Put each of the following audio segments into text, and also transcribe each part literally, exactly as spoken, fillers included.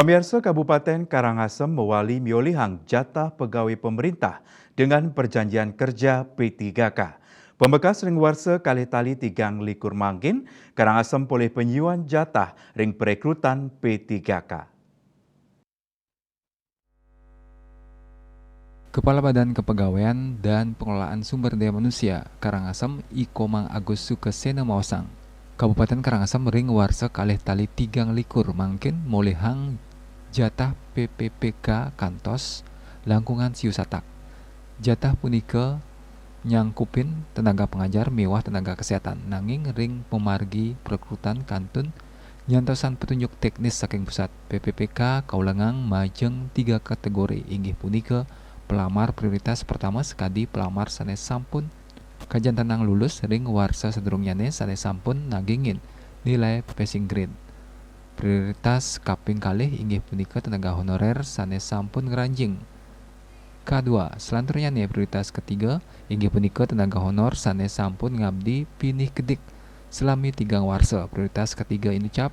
Pamiarsa, Kabupaten Karangasem mawali miolihang jatah pegawai pemerintah dengan perjanjian kerja P tiga K. Pamekas ring warsa kalih tali tigang likur mangkin, Karangasem polih panyuan jatah ring perekrutan P tiga K. Kepala Badan Kepegawaian dan Pengelolaan Sumber Daya Manusia Karangasem, I Komang Agus Sukasena maosang, Kabupaten Karangasem ring warsa kalih tali tigang likur mangkin molihang jatah P P P K kantos langkungan siu satak. Jatah punika nyangkupin tenaga pengajar miwah tenaga kesehatan, nanging ring pamargi perekrutan kantun nyantosang petunjuk teknis saking pusat. P P P K kaulengang majeng tiga kategori, inggih punika pelamar prioritas pertama sakadi pelamar sane sampun kajantenang lulus ring warsa sadurungnyane sane sampun nagingin nilai passing grade. Prioritas kaping kalih inggih punika tenaga honorer sane sampun ngranjing K dua. Salanturnyane prioritas ketiga inggih punika tenaga honor sane sampun ngabdi pinih kedik selami tigang warsa. Prioritas ketiga inucap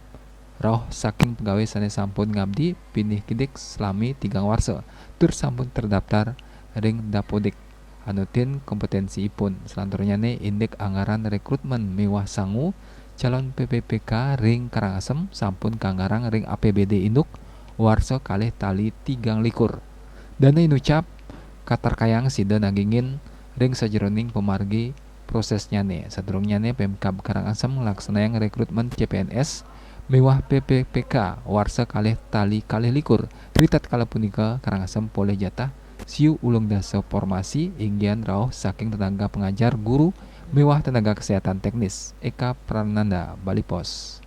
rauh saking pegawai sane sampun ngabdi pinih kedik selami tigang warsa tur sampun terdaftar ring Dapodik anutin kompetensiipun. Salanturnyane indik anggaran rekrutmen miwah sangu calon P P P K ring Karangasem sampun kaanggarang ring A P B D induk warsa kalih tali tigang likur. Dana inucap katarkayang sida nagingin ring sajeroning pamargi prosesnyane. Sadurungnyane Pemkab Karangasem nglaksanayang rekrutmen C P N S miwah P P P K warsa kalih tali kalih likur. Ritatkala punika Karangasem polih jatah siu ulung dasa formasi inggihan rauh saking tenaga pengajar guru miwah tenaga kesehatan teknis. Eka Prananda, Bali Post.